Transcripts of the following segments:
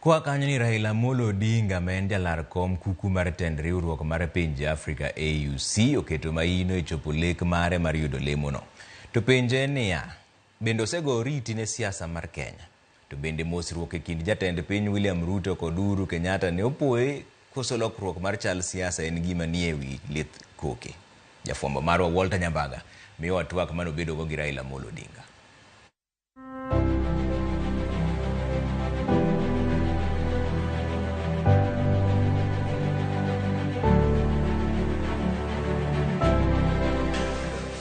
Koa kanyo ni Raila Amolo Odinga ma en jalar kom kuku mar tend riwruok mar pinje Afrika AUC oketo maino e chopo lek mare mar yudo lemono. To penje en niya, bende osego oriti ne siasa mar Kenya? To bende mosruok e kind jatend piny William Ruto kod Uhuru Kenyatta ne opoye koso lokruok mar chal siasa en gima nie wi lith koke? Jafwambo marwa Walter Nyambaga miyowa twak mane obedogo gi Raila Amolo Odinga.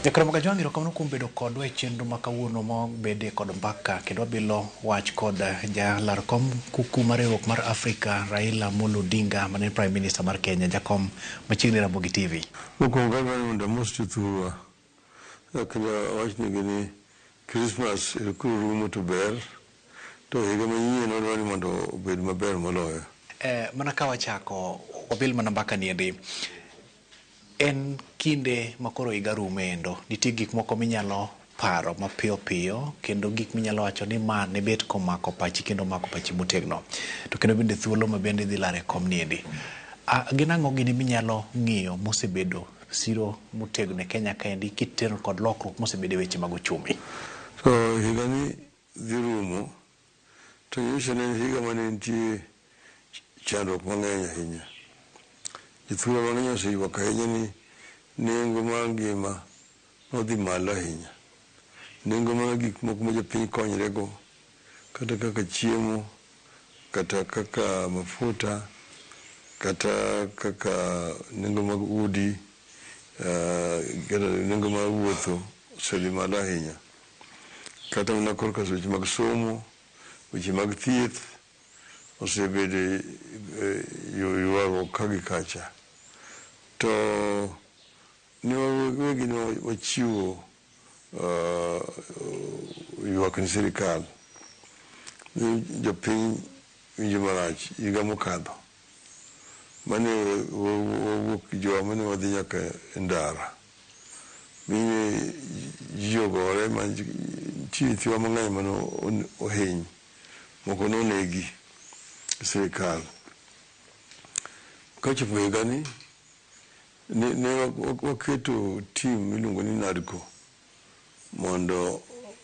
Jakaramoga Jwang' erokamano kuom bedo kodwa e chenro ma kawuono mobede kod mbaka kendo wabilo wach kod jalar kom kuku mar riwruok mar Afrika Raila Amolo Odinga mane en Prime Minister mar Kenya. Jakom machiegni Ramogi TV. Mokwongo adwaro ni mondo amos jothurwa kendo awachnegi ni Christmas ero koro rumo to ber to higa manyien wadwaro ni mondo obed maber moloyo. Mana ka wachako wabil mana mbaka niendi. En kinde ma koro higa rumo endo, nitie gik moko minyalo paro mapiyo piyo kendo gik minyalo wacho ni ma ne bet komako pachi kendo omako pachi motegno. To kendo bende thuolo ma bende idhi laro e kom niendi. Gin ang'o gini minyalo ng'iyo mosebedo siro motegno e Kenya kaendi kiteno kod lokruok mosebedo e weche mag uchumi? To higani dhi rumo to nyocha ne en higa mane nitie chandruok mang'eny ahinya. Jothurwa mang'eny oseywak ahinya ni nengo mar ngima nodhi malo ahinya. Nengo mar gik moko ma jopiny konyre go kata kaka chiemo, kata kaka mafuta, kata kaka nengo mag udi, kata nengo mar wuotho osedhi malo ahinya. Kata mana korka weche mag somo, weche mag thieth osebedo ywaruok ka gi kacha. To ne wawegi ne wachiwo ywak ne sirikal ni jopiny winjo marach higa mokadho mane wawuok gi jowa mane wadhi nyaka e ndara mine ji ogore ma nitie nyithiwa mang'eny mane ohiny moko nonegi gi sirikal. Kochopo higani ne waketo team miluongo ni NADCO mondo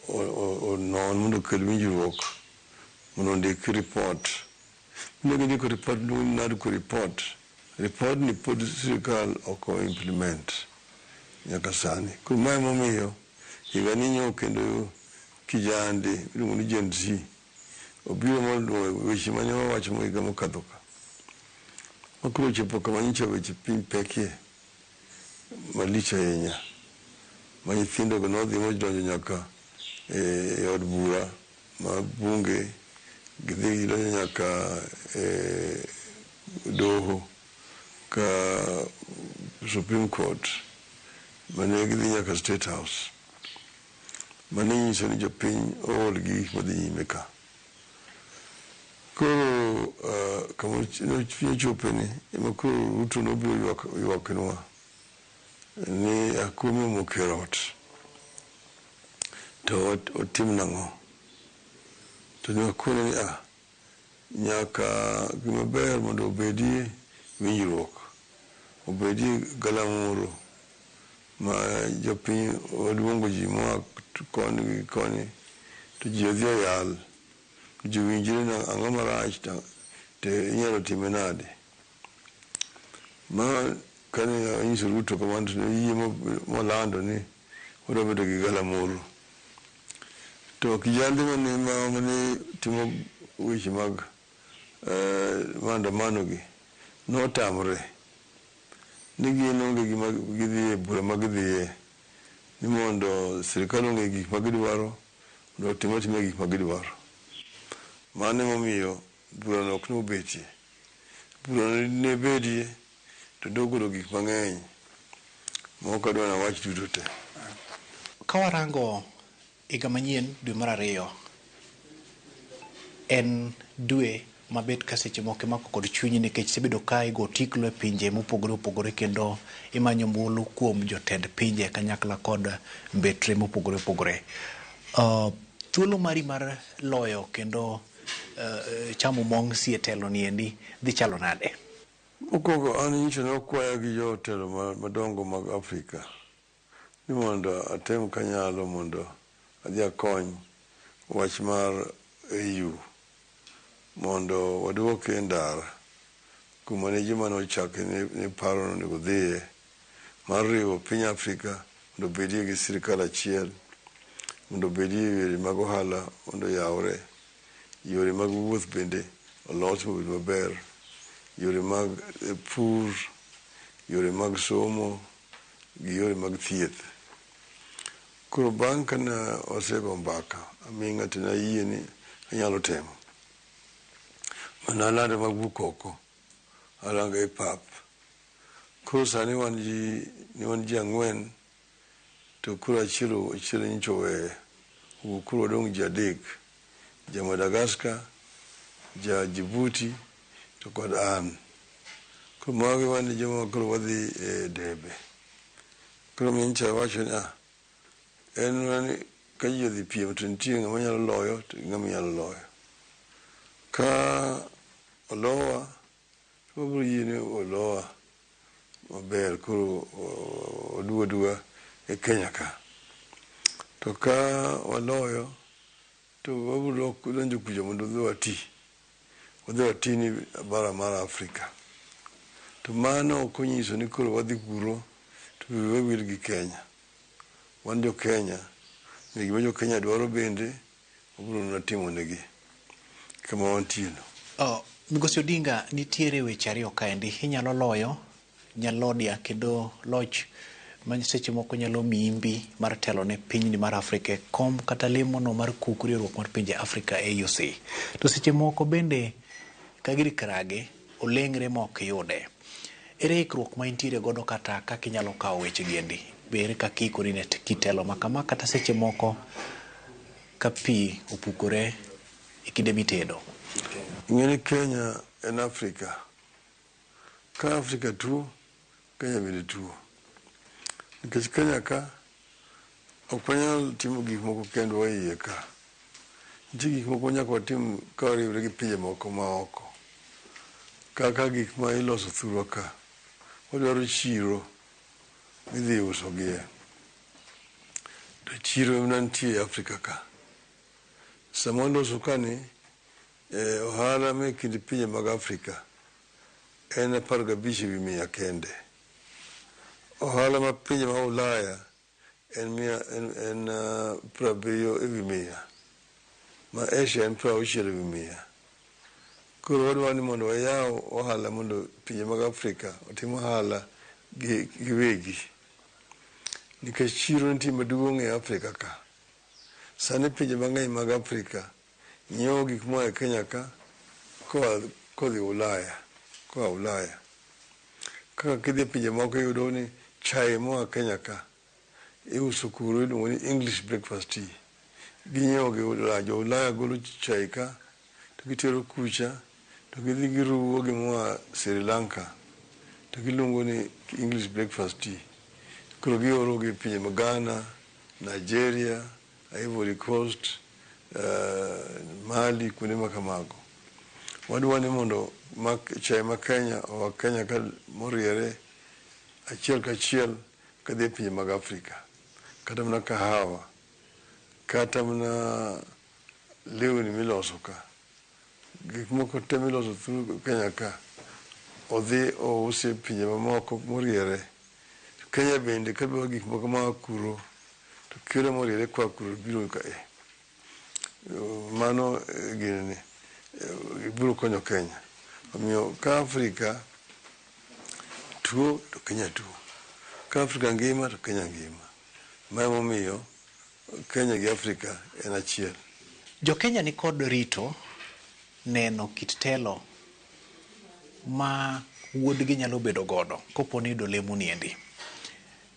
onon mondo okel winjruok mondo ondik report. Ne gindiko report miluongo ni NADCO report. Report ni pod sirikal ok o implement nyaka sani. Koro mae emomiyo higani nyo kendo kijande miluongo ni Gen Z obiro mondo weche mane wawacho higa mokadho ka. Ma koro ochopo kama nyocha weche piny pekie malich ahinya. Ma nyithindo go nodhi modonjo nyaka e od bura ma bunge gidhi gidonjo nyaka e doho ka Supreme Court mane gidhi nyaka State House. Mane nyiso ni jopiny ool gi gik madhi nyime ka. Koro kama nochope ni ema koro Ruto nobiro ywaknwa ni akumi omoko e rot to otim nang'o? To ne wakone ni nyaka gima ber mondo obedie winjruok, obedie galamoro ma jopiny waluongo ji moa koni gi koni to ji odhi oyal, ji owinjre ni ang'o marach to inyalo time nade. Ma kane anyiso Ruto kamano to noyie molando ni wadwa bedo gi galamoro. To kijande mane timo weche mag maandamano gi notamre ni gin onge gima gidhiye bura ma gidhiye ni mondo sirikal ong'e gik ma gidwaro mondo otim atima gik ma gidwaro. Mano emomiyo burano ok nobetie. Burano ne bedie to nogolo gik mang'eny ma ok adwa nawach duto te. Ka warango higa manyien dwe mar ariyo en dwe mabet ka seche moko imako kod chunyi nikech isebedo ka igo otiklo e pinje mopogore opogore kendo imanyo ombulu kuom jotend pinje kanyakla kod mbetre mopogore opogore. Thuolo mari mar loyo kendo chamo mong'si e telo niendi dhi chalo nade? Mokwongo an nyicho ne okwaya gi jotelo madongo mag Afrika ni mondo atem kanyalo mondo adhi akony wach mar AU mondo waduoke e ndara kuma ne joma nochake ne paro nonego dhiye mar riwo piny Afrika mondo obedie gi sirikal achiel, mondo obedie yore mag ohala mondo oyawre, yore mag wuoth bende olos mobed maber, yore mag pur, yore mag somo gi yore mag thieth. Koro bang' kane osego mbaka, aming'a to nayie ni anyalo temo. Manalando mawuok oko, arango e pap. Koro sani wan ji 4 to koro achiel nyocha oweyo. Koro wadong' ji 3, ja Madagascar, ja Djibouti to kod an. Koro magi wan joma koro wadhi e debe. Koro nyocha awacho ni en mana ni ka ji odhi piem to nitie ng'ama nyalo loyo to gi ng'ama nyalo loyo. Ka olowa to wabiro yie ni olowa maber koro oduogo aduoga e Kenya ka. To ka waloyo to wabiro donjo kucha mondo wadhi wati. Wadhi wati ni bara mar Afrika. To mano ok onyiso ni koro wadhi kuro to wiwa wil gi Kenya. Wan jo Kenya, gima jo Kenya dwaro bende wabiro mana timo negi kama wantie no. Migosi Odinga, nitiere weche 2 kaendi. Inyalo loyo nyalodia kendo loch ma seche moko nyalo miyi mbi mar telo ne pinyni mar Afrika e kom kata lemono mar kuku riwruok mar pinje Afrika AUC. To seche moko bende ka gir krage oleng're ma ok yude. Ere ikruok ma intiere godo kata kaka inyalo kawo weche gi endi? Be ere kaka iikori ne kitelo ma kama kata seche moko ka pi opukore e kinde mitedo? Ing'e ni Kenya en Afrika. Ka Afrika tuo, Kenya bende tuo. Nikech Kenya ka ok wanyal timo gik moko kendwa e iye ka. Nitie gik moko nyaka watim ka wariwre gi pinje moko ma oko. Kaka gik ma iloso thurwa ka, wadwaro chiro midhi usogie. To chiro ema nitie e Afrika ka. Sama waloso ka ni, ohala me kind pinje mag Afrika en 15% kende. Ohala ma pinje ma Ulaya en 70%. Ma Asia en 60%. Koro wadwaro ni mondo wayaw ohala mondo pinje mag Afrika otim ohala giwegi. Nikech chiro nitie maduong' e Afrika ka. Sani pinje mang'eny mag Afrika nyiewo gik moa e Kenya ka kodhi Ulaya, koa Ulaya. Kaka kidhi e pinje moko iyudo ni chai moa Kenya ka iuso kuro iluongo ni English breakfast tea. Ginyiewo gi Ulaya, jo Ulaya golo chai ka to gitero kucha to gidhi giruwo gi moa Sri Lanka to giluongo ni English breakfast tea. Koro gioro gi pinje mag Ghana, Nigeria, Ivory Coast, Mali, kuonde ma kamago. Wadwa ni mondo chai ma Kenya oa Kenya ka moriere achiel kachiel kadhi e pinje mag Afrika. Kata mana kahawa, kata mana lewni miloso ka. Gik moko te miloso through Kenya ka odhi ousi e pinje mamoko moriere. Kenya bende kadwaro gik moko maa kuro to kelo moriere koa kuro biro ka e. Mano ginene biro konyo Kenya. Omiyo ka Afrika tuo to Kenya tuo. Ka Afrika ngima to Kenya ngima. Ma emomiyo Kenya gi Afrika en achiel. Jo Kenya ni kod rito neno kit telo ma wuodgi nyalo bedo godo kopo ni yudo lemo niendi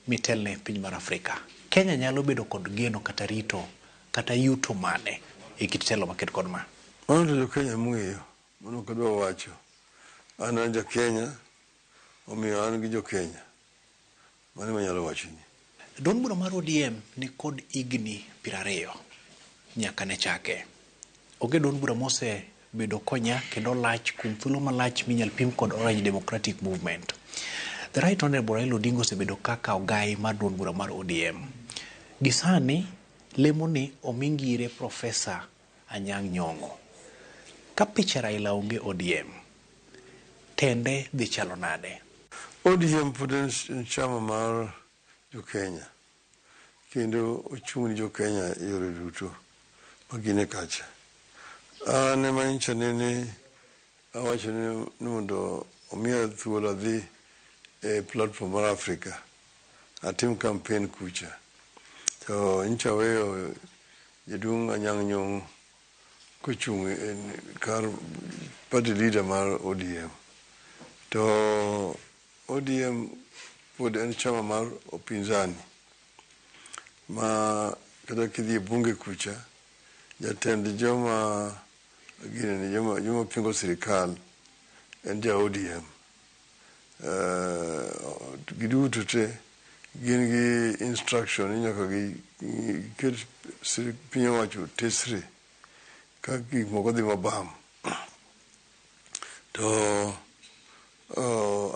mitelne piny mar Afrika. Kenya nyalo bedo kod geno kata rito kata yuto mane e kit telo maket kod ma? Mano to jo Kenya mong'eyo, mano ok adwa wacho. An an ja Kenya, omiyo an gi jo Kenya. Mano ema anyalo wachoni. Duond bura mar ODM ni kod higni 20 nyaka ne chake. Onge duond bura mosebedo konya kendo lach kuom thuolo malach minyal pim kod Orange Democratic Movement. The Right Honorable Raila Odinga osebedo kaka ogai mar duond bura mar ODM. Gisani lemo ni omi ngire Profesa Anyang' Nyong'o. Ka picha Raila onge ODM, tende dhi chalo nade? ODM pod en chama mar jo-Kenya kendo ochung' ni jo-Kenya e yore duto magine kacha. An ema nyicha nene awacho ni mondo omiya thuolo adhi e platform mar Africa atim campaign kucha. To nyicha aweyo jaduong' Anyang' Nyong'o kochung' kar party leader mar ODM. To ODM pod en chama mar upinzani ma kata kidhi e bunge kucha jatend joma ginene joma pingo sirikal en ja ODM. Giduto te gin gi instruction ni nyaka giket piny owacho tesre ka gik moko dhi mabam. To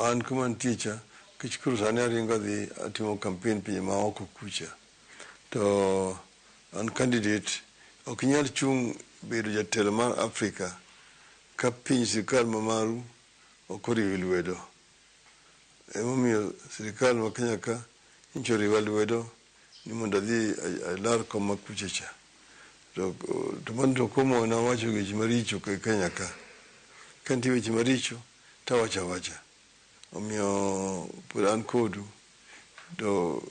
an kuma antie cha nikech koro sani aringo adhi atimo campaign pinje maoko kucha. To an candidate ok inyal chung' bedo jatelo mar Africa ka piny sirikal ma maru ok oriwi lwedo. Emomiyo sirikal ma Kenya ka nyocha oriwa lwedo ni mondo adhi alar kom ma kucha cha. To mano to ok omona wacho weche maricho e Kenya ka. Ka nitie weche maricho to awacho awacha. Omiyo pod an kodu to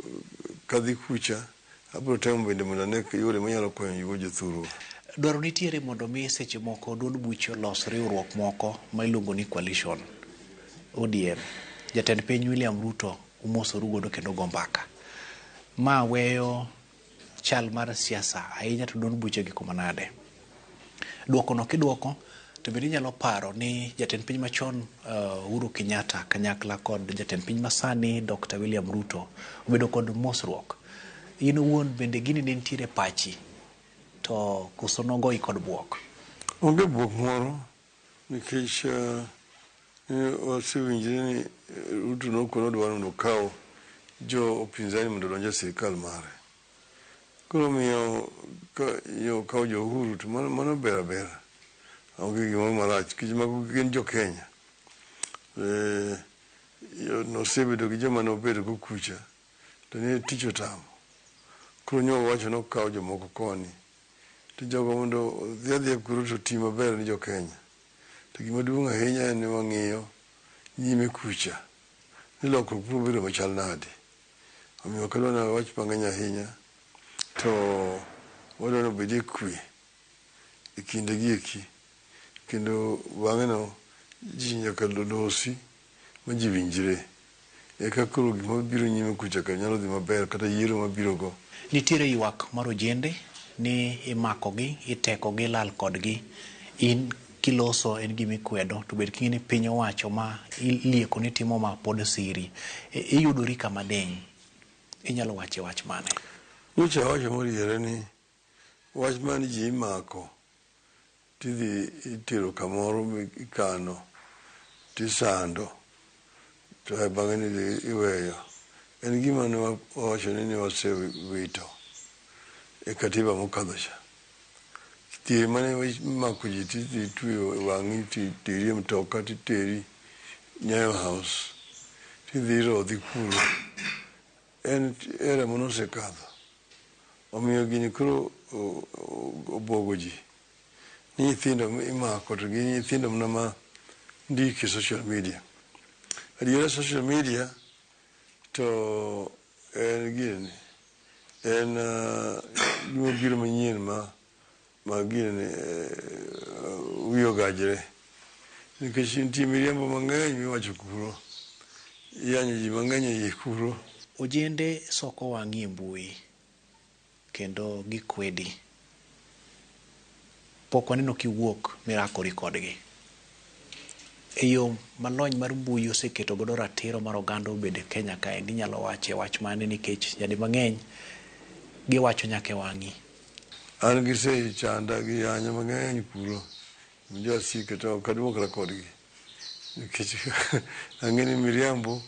kadhi kucha abiro temo bende mondo ane yore manyalo konyo go jothurwa. Dwaro nitiere mondo mi seche moko duond buche olos riwruok moko ma iluongo ni coalition. ODM. Jatend piny William Ruto umosoru godo kendo go mbaka. Ma weyo chal mar siasa ahinya to duond buche gi kuma nade. Duoko no kiduoko to bende inyalo paro ni jatend piny machon Uhuru Kenyatta kanyakla kod jatend piny masani Dr. William Ruto obedo kod mosruok. In owuon bende gini ne nitiere pachi to koso nogoyi kod buok? Onge buok moro nikech wasewinjre ni Ruto nokono odwaro mondo okaw jo upinzani mondo odonj e sirikal mare. Koro omiyo ka okawo jo Uhuru to mano ber abera. Onge gimoro marach nikech mago gin jo Kenya. Nosebedo gi joma nobedo go kucha to ne tich otamo. Koro nyo owacho ni okawo jomoko koni to jogo mondo odhi adhiya kuro to oti maber ni jo Kenya. To gima duong' ahinya en ni wang'iyo nyime kucha ni lokruok biro bedo machal nade. Omiyo ok adwa ni awach mang'eny ahinya to wadwa ni obedie kwe e kinde gi eki kendo bang'e no ji nyaka losi ma ji winjre. Eka koro gima biro nyime kucha ka nyalo dhi maber kata yiero mabiro go. Nitiere ywak mar ojende ni imakogi, itekogi, ilal kodgi. In kiloso en gima ikwedo to bed king'e ni piny owacho ma ilieko ni timo ma pod siri. Iyudori kama diny. Inyalo wache wach mane? Nyocha awacho moriere ni wach mar ji imako tidhi itero kamoro ikano tisando to bang'e ni iweyo. En gima ne wawacho ni ne wasewito e katiba mokadho cha. Thieth mane imako ji tidhi tweyo e wang'i titeri e mtoka titeri Nyayo House tidhi irodhi kuro. En era manosekadho. Omiyo gini koro obuogo ji. Ni nyithindo imako to gin nyithindo mana ma ndiko e social media. Adiera social media to en gini en gima biro manyien ma gini wiye ogajre. Nikech nitie miriambo mang'eny miwacho kuro. Iyanyo ji mang'eny e iye kuro. Ojende soko wang'i e mbui kendo gikwedi. Pok waneno kiwuok mirakori kodgi. E yo malony mar mbui oseketo godo ratiro mar oganda obed e Kenya kaendi inyalo wache wach mane nikech nyadi mang'eny giwacho nyaka e wang'i. An gisechanda gi yanya mang'eny kuro. Jowasika to ok aduokra kodgi. Nikech ang'e ni miriambo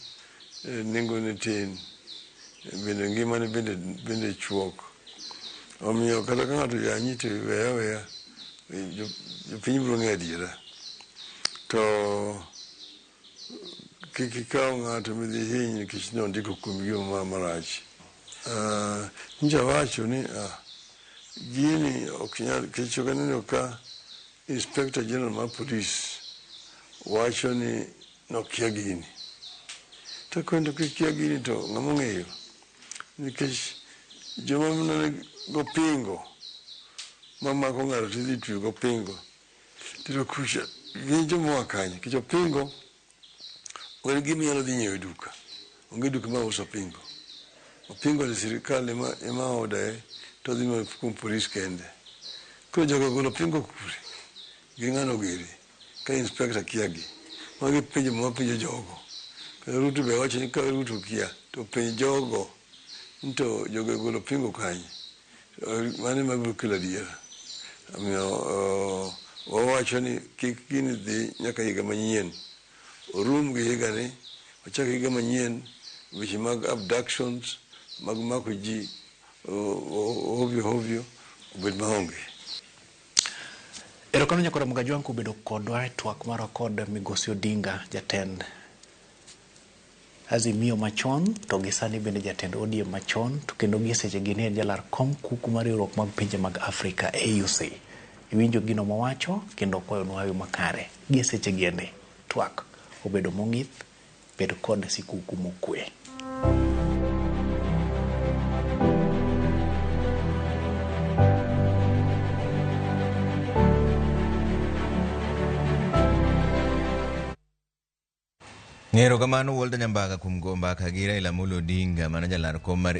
nengone tin. Bende ngimane bende chuok. Omiyo kata ka ng'ato yanyi to weye aweya. Jopiny biro ng'eyo adiera. To kik ikaw ng'ato midhi hiny nikech nondiko kuomi gima marach. Nyocha awacho ni gini ok nyal nikech ok aneno ka Inspector General mar Police wacho ni nokia gini. To kendo kikia gini to ng'ama ong'eyo? Nikech joma ne gopingo mamako ng'ato tidhi tweyo gopingo tiro kucha gin joma oa kanye? Nikech opingo ok en gima inyalo dhi nyiewo e duka. Onge duka mauso opingo. Opingo ni sirikal ema order to odhi mana kuom polis kende. Koro jogo ogolo opingo kure? Gi ng'ano giri? Ka inspector kia gi. Magi penjo ma wapenjo jogo. Kata Ruto be wacho ni ka Ruto kia to penj jogo ni to jogo ogolo opingo kanye? Mano ema biro kelo adiera. Omiyo wawacho ni kik gini dhi nyaka higa manyien. Orum gi higani, wachak higa manyien, weche mag abductions, mag mako ji ovyo ovyo obed maonge. Erokamano nyakora Mugajwang' kubedo kodwa e twak marwa kod Migosi Odinga, jatend Azimio machon to gi sani bende jatend ODM machon to kendo gi seche gi ni en jalar kom kuku mar riwruok mag pinje mag Afrika AUC. Iwinjo gino mowacho kendo okwayonwa hawi makare. Gi seche gi ende twak obedo mong'ith, bed kod sikuku mokwe. Erokamano Walter Nyambaka kuom go mbaka gi Raila Amolo Odinga mano jalar kom mar